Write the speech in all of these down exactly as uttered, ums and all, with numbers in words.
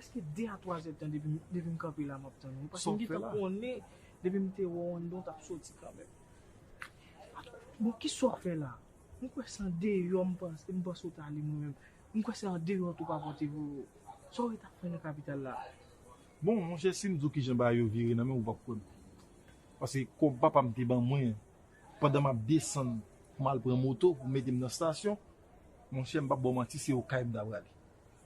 Prèske de a twa zè tan depi, depi m kanpe la, m ap tann ou. Paske m gentan konnen, depi m te wè w anndan, w t ap soti kanmenm. Bon, kisa w fè la? M kwè se andeyò m panse, m panse w t ale mwen menm. M kwè se andeyò tou papa w te voye w. Sa w ret ap fè nan kapital la? Bon, monchè, si m di w kijan bagay yo vire nan men w, ou p ap kwè m. Paske kòb papa m te ban mwen, pandan m ap desann pou m al pran moto pou mete m nan estasyon, monchè, m p ap ba w manti, se Okay m ta prale.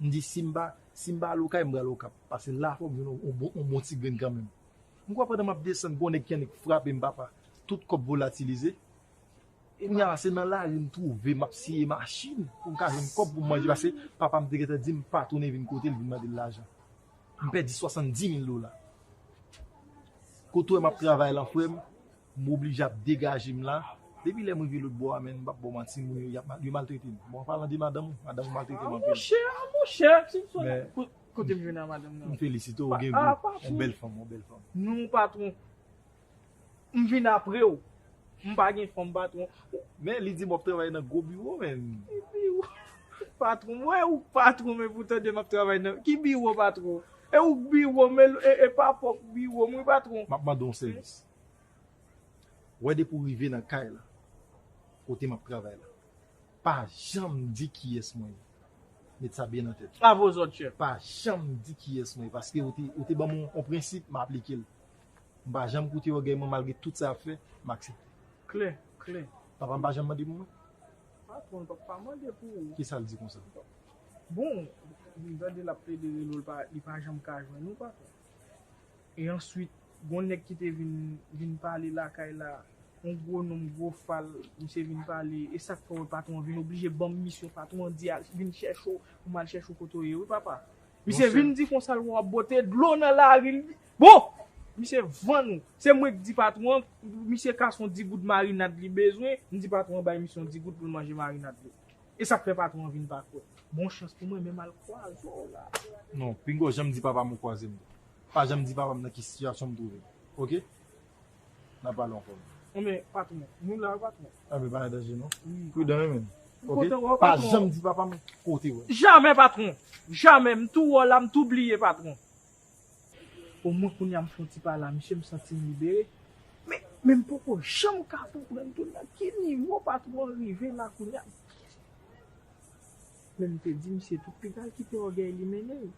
M di, si m pa, si m pa al Okay, m pral Okap. Paske la, fò m jwenn yon, yon bon, yon bon ti grenn kanmenm. M kwè pandan m ap desann, gon nèg ki annik frape m, papa. Tout kòb volatilize. Kounye a, se nan lari m twouve, m ap siye machin pou m ka jwenn kòb pou m manje. Paske papa m te gentan di m pa tounen vin kote l vin mande l lajan. M pèdi swasanndis mil dola. Kote w wè m ap travay lan, frè m, m oblije ap degaje m la. Depi lè m rive lòt bò a, menn, m p ap ba w manti, moun yo, y ap mal-, yo maltrete m. Bon, an palan de madanm ou, madanm ou maltrete m anpil. Monchè, monchè, Simpson, men ko-, kote m jwenn a madanm nan? M felisite w, ou gen gou. Yon bèl fanm, yon bèl fanm. Non, patwon. M vin apre w. M pa gen fanm, patwon. Men li di m w ap travay nan gwo biwo, menn. Ki biwo? Patwon, mwen ou patwon, men pou tande m ap travay nan. Ki biwo, patwon? E ou k biwo, men e, e pa pwòp biwo m, wi, patwon. M ap mande w yon sèvis. Wè depi w rive nan kay la, kote m ap travay la, pa janm di kiyès mwen ye. Met sa byen nan tèt ou. A vos òd, chèf. Pa janm di kiyès mwen ye, paske ou te, ou te ban m yon, yon prensip, m aplike l. M pa janm koute ògèy mwen, malgre tout sa y ap fè, m aksepte. Klè, klè. Papa m pa janm mande pou mwen. Patwon, l p ap pa mande pou ou. Kisa l di konsa? Bon, m tande l ap plede rele w, li pa, li pa janm ka jwenn ou, patwon. E answit, gon nèg ki te vin, vin pale lakay la, yon gwo nonm, gwo fal, misye vin pale, e sa k fè w wè patwon an vin oblije ban m misyon, patwon an di al, vin chèche w, pou m al chèche w kote w ye, wi, papa. Misye vin di konsa l wè w ap bote dlo nan lari, l di, bon! Misye vann ou. Se mwen k di patwon an, misye kase yon di goud marinad li bezwen, m di patwon an bay misye yon di goud pou l manje marinad li. E sa k fè patwon an vin pa kwè. Bon chans pou mwen, men m al kwaze w la. Non, pinga w janm di papa m ou kwaze m. Pa janm di papa m nan ki sitiyasyon m twouve m. Oke? N a pale ankò. Bon, men, patwon, nou la, patwon. A, men pa nan danje, non. Wi. Pridan, wi, men. Oke? Pa janm di papa m kote w. Jamè, patwon. Jamè. M tou wè w la, m tou bliye, patwon. Omwen kounye a m fè yon ti pale a misye, m santi m libere. Men, men m poko janm ka konprann tou nan ki nivo patwon an rive la kounye a. Men m te di misye tou piga l kite ògèy li mennen l.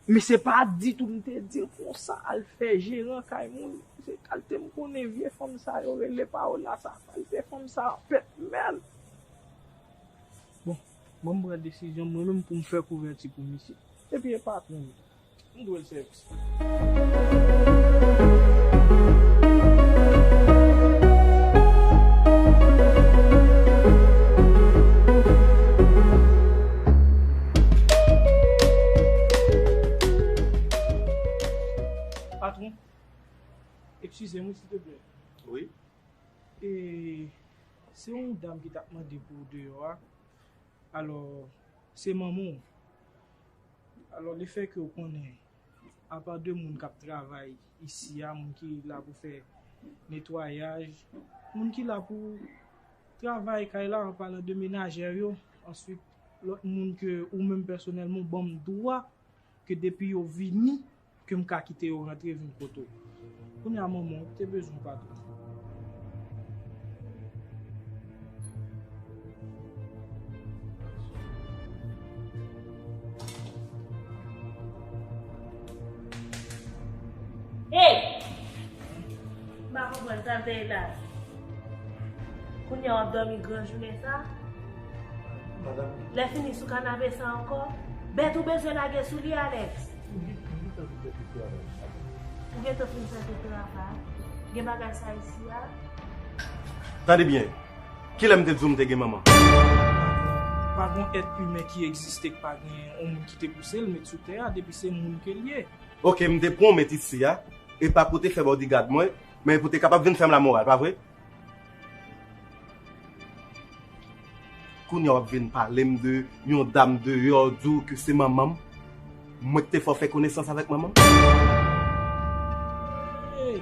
Men se pa ditou m te di l konsa, al fè jeran kay moun. Se kalte m konnen vye fanm sa yo rele Paola sa, kalte fanm sa pèt mèl. Bon, bon, m pran desizyon mwen menm pou m fè kouvèti pou misye. Epi e patwon m. M dwe l sèvis. Patwon, eskize m wi, silteplè. Wi. E, se yon dam ki t ap mande pou w deyò a. Alò, se manman w. Alò, lefètke w konnen, apa de moun k ap travay isi a, moun ki la pou fè netwayaj, moun ki la pou travay kay la, an palan de menajè yo, answit, lòt moun ke ou menm pèsonèlman w ban m dwa ke depi yo vini, ke m ka kite yo rantre vin kote w. Kounye a, manman, ou te bezwen patwon. Hey! M pa konprann sa m te ye la. Kounye a w ap dòmi gran jounen sa? Madanm. Lè fini sou kanape sa ankò? Bèt ou bezwen lage sou li, Alex? M gen, m gentan fin fè tout travay. Ou gentan fin fè tout travay? Gen bagay sa isi a? Tande byen. Kilè m te di w m te gen manman? Pa gon èt imen ki egziste k pa gen yon moun ki te pouse l met sou tè a, depi se moun ke l ye. Oke, m te pran w met isi a, e pa pou te fè bodyguard mwen, men pou te kapab vin fè m lamoral, pa vre? Kounye a w ap vin pale m de yon dam deyò, di w ke se manman m. Mwen k te fè w fè konesans avèk manman m? Hey!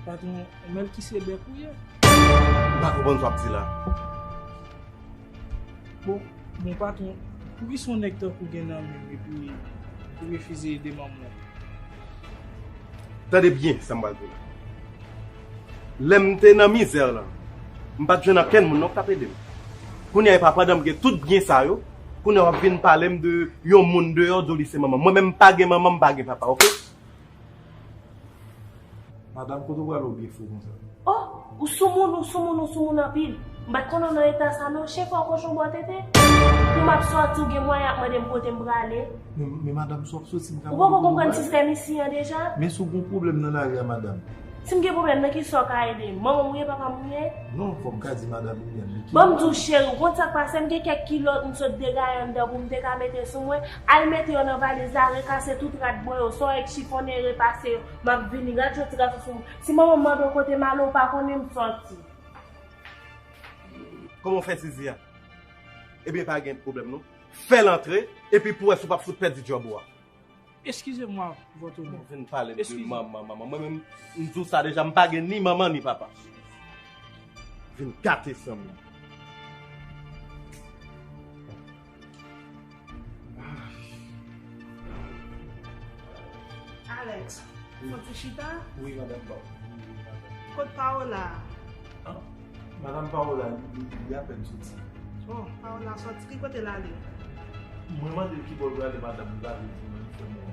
Patwon, Mèlkisedèk ou ye? M pa konprann sa w ap di la. Bon, bon, patwon, poukisa yon nèg tankou w gen nan men w epi Ou refize ede manman w. Tande byen sa m pral di w la. Lè m te nan mizè lan, m pa t jwenn okenn moun non k t ap ede m. Kounye a, e pa pandan m gen tout byen sa yo, kounye a w ap vin pale m de yon moun deyò, di w li se manman m. Mwen menm, m pa gen manman, m pa gen papa, oke? Madanm, kote w prale w byen fou konsa? Oh, ou soumoun, ou soumoun, ou soumoun anpil. M pa t konnen w nan eta sa non, chèf, ou kochon bò tete. Pou m ap sòti, ou gen mwayen ap mande m kote m prale. Men, men madanm, si w ap soti, m ka mande kote w prale. Ou poko konprann sistèm isi an deja? Men si w gen pwoblèm nan lari a, madanm. Si m gen pwoblèm, nan kisa w ka ede m? Manman m ou ye, papa m ou ye? Non, fò m ka di madanm Liliane. Ban m di w, cheri, ou konn sa k pase, m gen kèk kilòt m sot degaye anndan pou m te ka mete sou mwen. Al mete yo nan valiz la, rekase tout rad bò yo, sa w wè k chifonnen, repase yo. M ap vini, gad yon ti gason sou mwen. Si manman m mande w kote m ale, ou pa konnen m sòti. Kòman w fè sezi a? Ebyen, pa gen pwoblèm non. Fè l antre, epi pou w wè si w p ap fout pèdi djòb ou a. Excusez-moi, votre honneur. Ou vin pale m de manman, manman. Mwen menm, m di w sa deja, m pa gen ni manman ni papa. Vin gate san m nan. Alex, fon ti chita. Wi, madanm Paola. Kot Paola? An? Madanm Paola, li, li, li apèn soti. Oh, Paola soti. Ki kote l ale? Mwen mande l ki bò l prale, madanm, li pa vle di mwen, li fè m wont.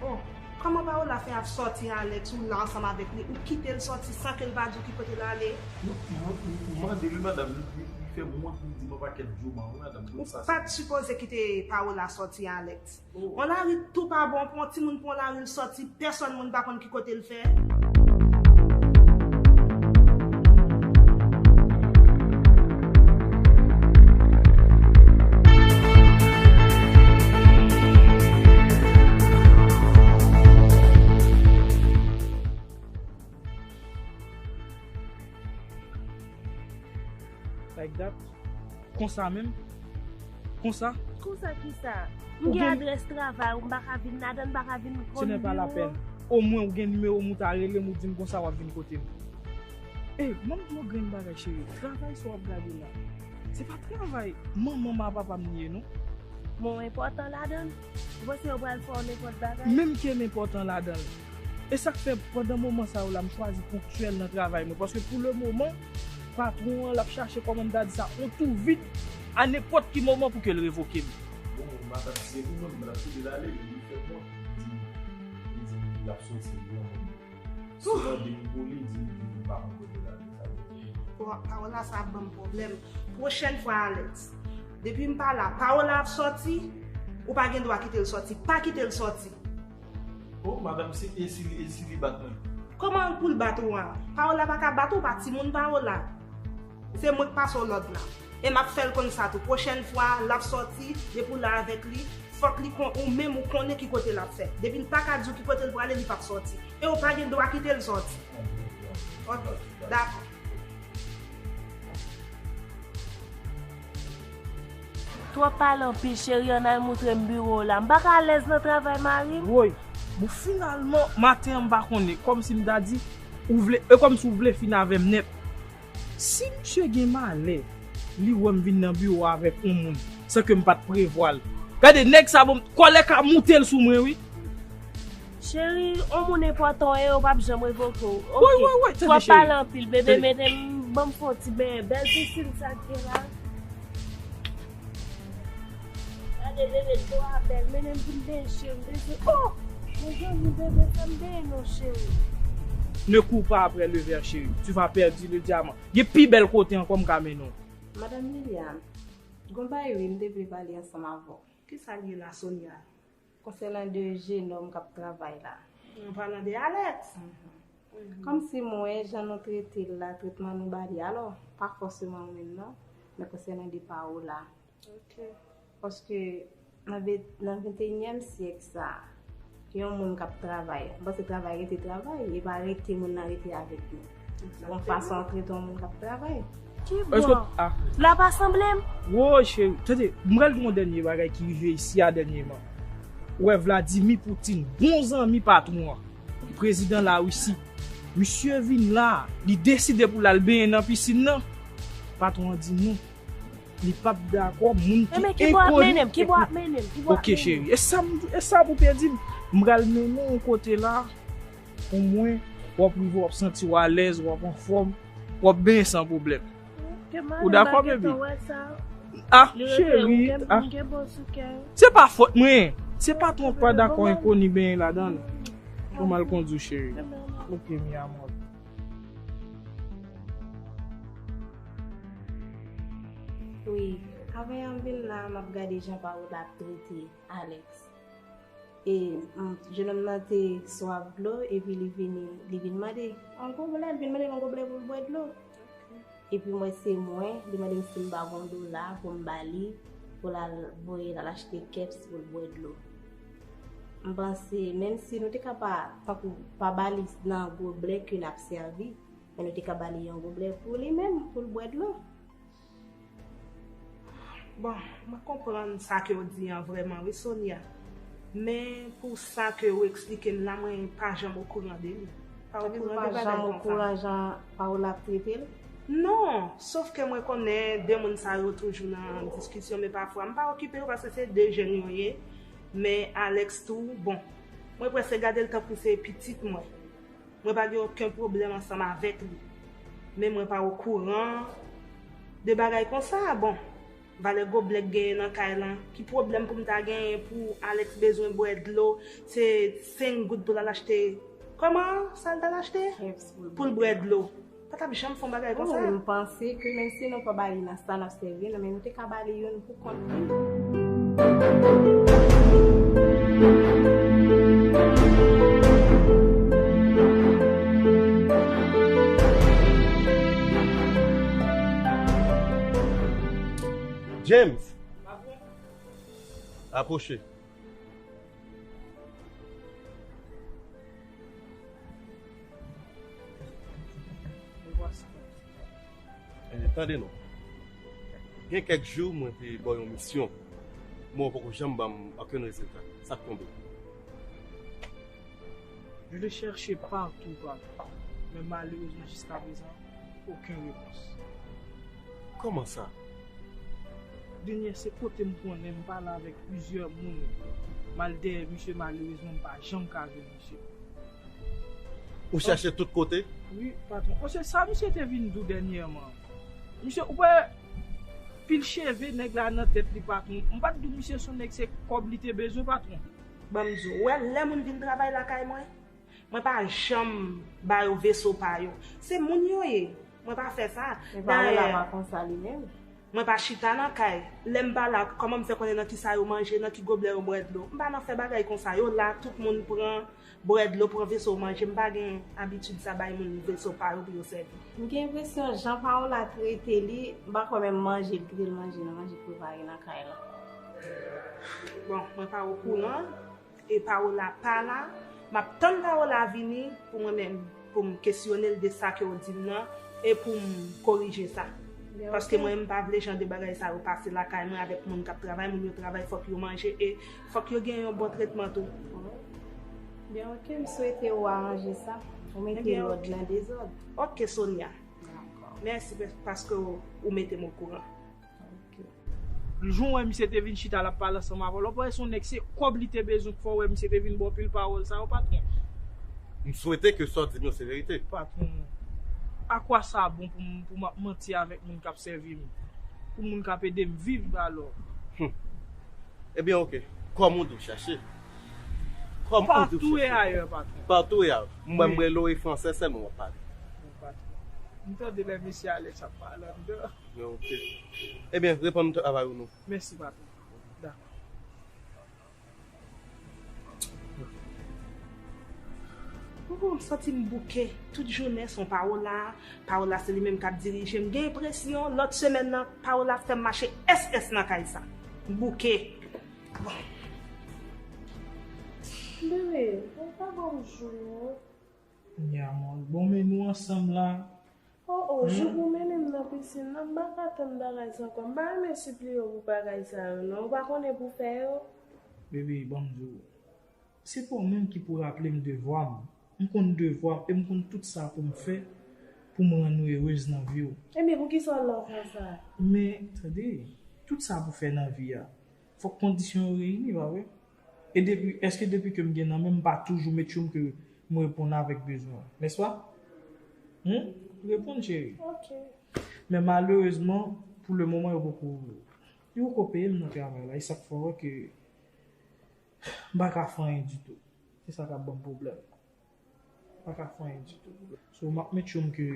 Oh, kòman Paola fè ap sòti, Alex, ou la ansanm avèk li, ou kite l sòti san ke l pa di w ki kote l ale? Non, mwen, mwen mande l wi, madanm, li, li, li fè m wont, li di m yon pakèt djouman wi, madanm, tout sa. Ou pa t sipoze kite Paola sòti, Alex. On lari tou pa bon pou on timoun, pou on lari l sòti, pèsòn moun pa konn ki kote l fè. Like that. Konsa menm? Konsa? Konsa kisa? M gen adrès travay ou, m pa ka vin ladan, m pa ka vin konn biwo. Ce n'est pas la peine. Omwen ou gen nimewo m, ou ta rele m, ou di m konsa w ap vin kote m. Ey, ban m di w yon grenn bagay, cheri. Travay sa w ap gade la, se pa travay manman m a papa m li ye, non. Bon, enpòtan ladan l. Ou panse yo pral fè w nenpòt bagay? Menm ke m enpòtan ladan l. E sa k fè, pandan moman sa yo la, m chwazi ponktyèl nan travay mwen. Paske pou le moman, patwon an, l ap chache, kòman m ta di sa, on tou vid a nenpòt ki moman pou ke l revoke m. Bon, madanm, si se pou mwen, m t ap kite l ale, men li fè m wont. Li di, li di l ap soti, li anvoye m. Si w mande m pou li, di, di m pa konn kote l ale, sa vle di. Bon, Paola sa ap ban m pwoblèm. Pwochèn fwa, Alex, depi m pa la, Paola ap sòti, ou pa gen dwa kite l sòti. Pa kite l sòti. Oh, madanm, si, e si, e si li bat mwen? Kòman pou l bat ou an? Paola pa ka bat ou, pa timoun Paola. Se mwen k pase w lòd la. E m ap fè l konn sa tou. Pwochèn fwa, l ap sòti, depi w la avèk li, fòk li kon, ou menm ou konnen ki kote l ap fè. Depi l pa ka di w ki kote l prale, li p ap sòti. E ou pa gen dwa kite l sòti. Ok, dakò. Twòp pale anpil, cheri, ann al moutre m biwo w la. M pa ka alèz nan travay mari m. Woy, bon, finalman, maten an m pa konnen, kòmsi m ta di, ou vle, e kòmsi w vle fin avè m nèt. Si misye gen malè, li wè m vin nan biwo avèk yon moun, san ke m pa t prevwa l. Gade, nèg sa bon, kòlè ka moute l sou mwen, wi. Cheri, on moun enpòtan w ye, yo p ap janm revoke w. Woy, woy, woy, tande, cheri. W ap pale anpil, bebe, mete m, ban m fè yon ti benyen. Bèl pisin sa k gen la. Gade, bebe, dlo a bèl. Mennen m vin benyen, cheri, m bezwen. Oh! Mezanmi, bebe, fè m benyen non, cheri. Ne cours pas après le ver, chérie. Tu vas perdre le diamant. Gen pi bèl kote ankò m ka mennen w. Madanm Liliane, gon bagay wi, m te vle pale ansanm avè w. Kisa l ye la, Sonia? Konsènan de jenòm k ap travay la. An palan de Alex? Mhm. Kòmsi m wè jan nou trete l la, tretman nou ba li, alò, pa fòseman ou menm non, men konsènan de Paola. Ok. Paske nan ve-, nan venteyinyèm syèk sa, yon moun k ap travay, m panse travay rete travay, e pa rete moun nan rete avèk nou. Yon fason w trete yon moun k ap travay. Ki bò? Èske w, ah. La pa sanble m? Woy, cheri, tande, m pral di w yon dènye bagay ki rive isi a dènyèman. Ou wè Vladimir Poutine, bon zanmi patwon an, prezidan Larisi. Misye vin la, li deside pou l al benyen nan pisin nan. Patwon an di non. Li p ap dakò, moun ki enkoni. Enben, ki bò ap mennen m? Ki bò ap mennen m? Ki bò ap mennen m? Ok, cheri. E sa m, e sa pou te di m? M pral mennen w yon kote la, omwen, w ap rive, w ap santi w alèz, w ap anfòm, w ap benyen san pwoblèm. Ou dakò, baby? Ah, cheri, ah. Se pa fòt mwen. Se patwon k pa dakò enkoni benyen ladan l. Fò m al kondui w, cheri. Ok, mi amor. Wi, avan y ap vin la, m ap gade jan Paola ap trete Alex. E, mm, jenòm nan te swaf dlo, epi li vini, li vin mande, yon goblè, li vin mande yon goblè pou l bwè dlo. Epi m wè se mwen, li mande m si m pa gen yon dola pou m ba li, pou l al voye l al achte kèps pou l bwè dlo. M panse, menm si nou te ka pa, tankou, pa ba li nan goblè ke n ap sèvi, men nou te ka ba li yon goblè pou li menm, pou l bwè dlo. Bon, mwen konprann sa ke w di an vrèman, wi, Sonia. Men pou sa ke w eksplike m la, mwen pa janm okouran de li. Pa okouran de bagay konsa. Ou pa janm okouran jan Paola ap trete l? Non, sof ke mwen konnen de moun sa yo toujou nan diskisyon, men pafwa m pa okipe yo paske se de jèn yo ye. Men Alex tou, bon, mwen prèske gade l tankou se pitit mwen. Mwen pa gen okenn pwoblèm ansanm avèk li. Men mwen pa okouran de bagay konsa. Bon, valè goblè k genyen nan kay lan, ki pwoblèm pou m ta genyen pou Alex bezwen bwè dlo, se senk goud pou l al achte, kòman sa l t al achte? Kèps pou l bwè dlo. Pa t ap janm fè yon bagay konsa. Wi, m panse ke menm si nou pa ba li nan sa n ap sèvi nou, men nou te ka ba li youn pou kont li. James! Apwoche. Eh, tande non. Gen kèk jou, mwen te ba w yon misyon, men w poko janm ban m okenn rezilta. Sa k tonbe? Je l'ai cherché partout, partout. Men malerezman, jiskaprezan, okenn repons. Kòman sa? Dènyè, se kote m konnen m pale avèk plizyè moun. M al dèyè misye, malerezman, m pa janm ka jwenn misye. Ou chèche tout kote? Wi, patwon. Paske sa misye te vin di w dènyèman. Misye, ou wè pil cheve nèg la nan tèt li, patwon. M pa t di w misye se yon nèg se kòb li te bezwen, patwon. Ban m di w, ou wè lè moun vin travay lakay mwen, mwen pa janm ba yo veso pa yo. Se moun yo ye. Mwen pa fè sa. Men Paola pa konsa li menm. Mwen pa chita nan kay. Lè m pa la, kòman m fè konnen nan ki sa yo manje, nan ki goblè yo bwè dlo? M pa nan fè bagay konsa. Yo la, tout moun pran, bwè dlo, pran veso manje. M pa gen abitid sa bay moun veso pa yo pou yo sèvi. M gen enpresyon jan Paola trete li, m pa kwè menm manje l kite l manje nan manje k prepare nan kay lan. Bon, mwen pa okouran. E Paola pa la, m ap tann Paola vini pou mwen menm, pou m kesyone l de sa ke w di m nan, e pou m korije sa. Paske mwen, m pa vle jan de bagay sa yo pase lakay mwen avèk moun k ap travay. Moun yo travay, fòk yo manje, e fòk yo gen yon bon tretman tou. Byen, ok, m swete w aranje sa. Ou mete lòd nan dezòd. Ok, Sonia. Mèsi paske w, ou mete m okouran. Jan w wè misye te vin chita l ap pale ansanm avè w la, w pa wè se yon nèg se kòb li te bezwen k fè w wè misye te vin ba w pil pawòl sa yo, patwon. M swete ke sa w di m yo se verite. Patwon, a kwa sa bon pou m, pou m ap manti avèk moun k ap sèvi m, pou moun k ap ede m viv alò? Hum. Ebyen, ok. Kòm ou di w chache. Kòm ou di w chache. Partout et ailleurs, patwon. Partout et ailleurs. Mwen, m rele w e fransè sèlman w ap pale. Bon, patwon. M tande lè mesye Alex ap pale anndan. Ok. Ebyen, reponn travay ou non. Mèsi, patwon. Dakò. Ou, m santi m bouke. Tout jounen, se yon Paola. Paola, se li menm k ap dirije m. M gen enpresyon, lòt semèn nan, Paola fè m mache S S nan kay sa. M bouke. Bon. Bebe, ou pa ban m jou, non. Ya, mon. Bon, men nou ansanm la. Oh, oh, jou pou mennen m nan pisin nan, m pa ka tann bagay sa ankò. M pa renmen sipliye w pou bagay sa yo, non. Ou pa konnen pou fè yo? Bebe, ban m di w. Se pa w menm ki pou raple m devwa m. M konn devwa m e m konn tout sa pou m fè. pou m rann ou erez nan vi w. Ebyen, poukisa w love konsa? Men, tande, tout sa pou fè nan vi a, fòk kondisyon yo reyini, pa vre? E depi, èske depi ke m gen nan men m, m pa toujou make sure ke m reponn avèk bezwen w, nèspa? Hmm? Reponn, cheri. Ok. Men malerezman, pou le moman, yo poko, yo poko peye m nan travay la. E sa k fè w wè ke m pa ka fè anyen ditou. Se sa k ap ban m pwoblèm. M pa ka fè anyen ditou. So, m ap make sure m ke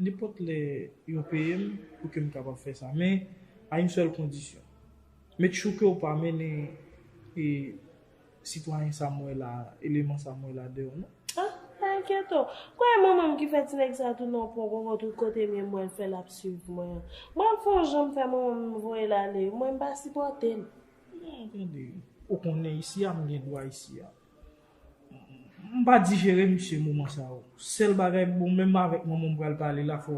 nenpòt lè yo peye m pou ke m kapab fè sa. Men, a yon sèl kondisyon. Make sure ke w pa mennen, e, sitwayen sa m wè la, eleman sa m wè la deyò, non. Ah, pa enkyete w. Kwè manman m ki fè ti nèg sa tounen yon pon gongon tout kote m ye, m wè l fè l ap swiv mwen an. Mwen, m fè yon jan m fè manman m voye l ale. Mwen, m pa sipòte l. Non, tande. Ou konnen isi a, m gen dwa isi a. M pa dijere misye moman sa yo. Sèl bagay, bon, menm avèk manman m pral pale la, fò,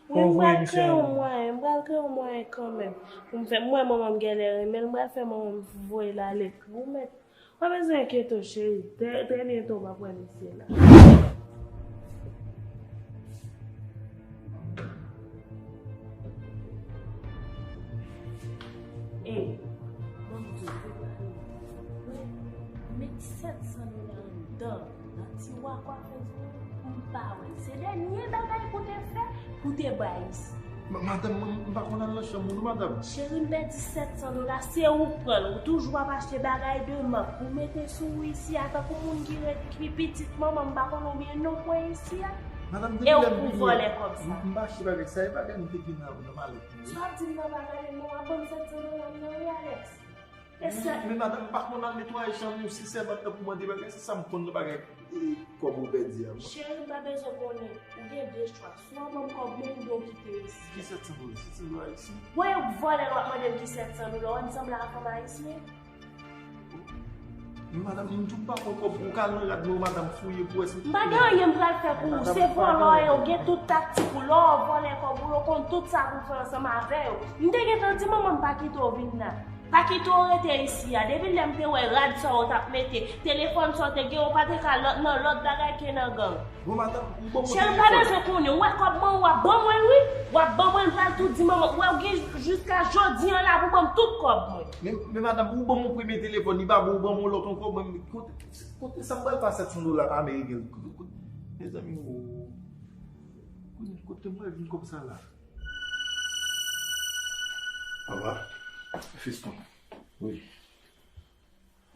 fò Wi, m voye pral misye kreye ale. Yon mwayen, m pral kreye yon mwayen kanmenm. Pou m fè, m wè manman m genlè renmen l, m pral fè manman m voye l ale. Gwo mèt. Pa bezwen enkyete w, cheri. Trè, trè byento, w ap wè misye la. Ey, ban m di w, se pou mwen. Met sèt san dola anndan, nan tiwa kwa fè di w, m pa wè l. Se dènye bagay pou te fè, pou te bay isi. Ma-, madanm, mwen, m pa konn al nan chanm moun, non, madanm. Cheri, m pèdi sèt san dola, se ou k pran l. Ou toujou ap achte bagay de mak. Ou mete sou ou isi a, tankou moun ki ret, ki pitit manman m, m pa konn oubyen non mwen isi a. Madanm, e depi ou lè m pou vini, vòlè kòb sa. M, m pa achte bagay sa, e bagay m te gen nan, nan malèt mwen. Sa w ap di m nan pa gade m non, w ap ban m sèt san dola m nan wi, Alex. E sa. Men, men madanm, m pa konn al netwaye chanm yon ti sèvant nan pou mande bagay, se sa m konn nan bagay, e, kòb ou pèdi a. Cheri, m pa bezwen konnen. Ou gen de chwa. Swa w ban m kòb mwen oubyen w kite isi. Ki sèt san dola? Sèt san dola ayisyen? Bon, e vòlè l w ap mande m ki sèt san dola. Ou wè m sanble a fanm ayisyen? Men madanm, m di w m pa pran kòb ou, ou ka al nan rad mwen, madanm, fouye pou wè si. M pa gen anyen m pral fè pou ou. Se vòlè w ye, ou gen tout taktik ou. Lè w vòlè kòb ou, yo konn tout sa pou w fè ansanm avè yo. M te gentan di manman m pa kite w vin la. Pa kite w rete isi a. Depi lè m te wè rad sa w t ap mete, telefòn sa w te gen, ou pa te ka lòt, nan lòt bagay ke nan gang. Bon, madanm, ou ban m yon telefòn. Cheri, m pa bezwen konnen. Ou wè kòb mwen, w ap ban mwen l, wi. W ap ban mwen l, m pral tou di manman. Ou wè, ou gen jiska jodi an la pou ban m tout kòb mwen. Men, men madanm, ou ban m yon premye telefòn, li pa bon, ou ban m yon lòt ankò, mwen, kote, kote sa m pral fè sèt san dola ameriken? Kote, kote, mezanmi, o, kote, kote mwen vin kòb sa la? Papa, fiston. Wi.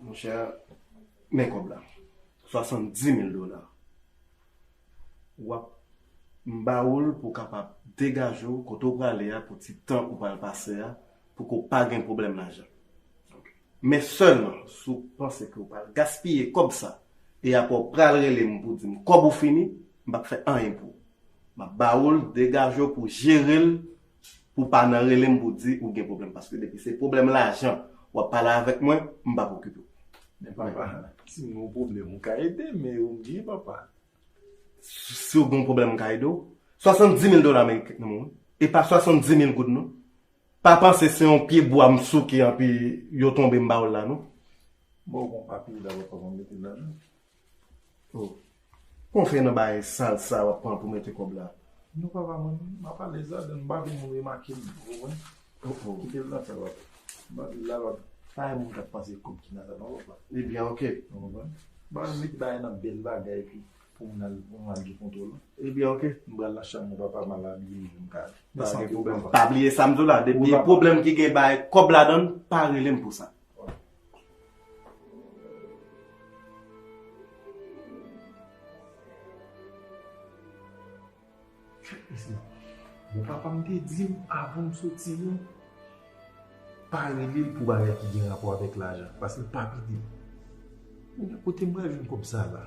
Monchè, men kòb la. Swasanndimil dola. W ap, m ba ou l pou w kapab degaje w kote w prale a, pou ti tan ou pral pase a, pou ke w pa gen pwoblèm lajan. Men sèlman, si w panse ke w pral gaspiye kòb sa, e apre w pral rele m pou di m kòb ou fini, m p ap fè anyen pou ou. M ap ba ou l, degaje w pou w jere l, pou w pa nan rele m pou w di ou gen pwoblèm. Paske depi se pwoblèm lajan w ap pale avèk mwen, m p ap okipe w. Men papa, si m gen yon pwoblèm, ou ka ede m, men ou gen papa. Si w gen yon pwoblèm, m ka ede w. Swasanndimil dola ameriken nan men w, wi. E pa swasanndimil goud, non. Pa panse se yon pye bwa m souke anpi yo tonbe m ba ou l la, non. Bon, bon, papi, la, papa, m mete l ladan. Oh. Kon fè nan bagay sal sa w ap pran pou mete kòb la? Non, papa, mwen, m ap alèz ladan l, m pa vle moun remake m, ou konprann? Oh, oh. Kite l nan sa, papa. M pa vle l la, papa. Pa gen moun k ap panse kòb ki nan sa, non, papa. Ebyen, oke. Ou konprann? Ba, m met bagay nan bèl bagay, epi pou moun al, pou moun al gen kontwòl. Ebyen, oke. M pral nan chanm mwen, papa, m al abiye m, m ka. Pa gen pwoblèm, papa. Pa bliye sa m di w la, depi pwoblèm ki gen bagay kòb ladan l, pa rele m pou sa. Bon, papa m te di m avan m soti, non, pa rele l pou bagay ki gen rapò avèk lajan, paske l pa pede. Kote m pral jwenn kòb sa la?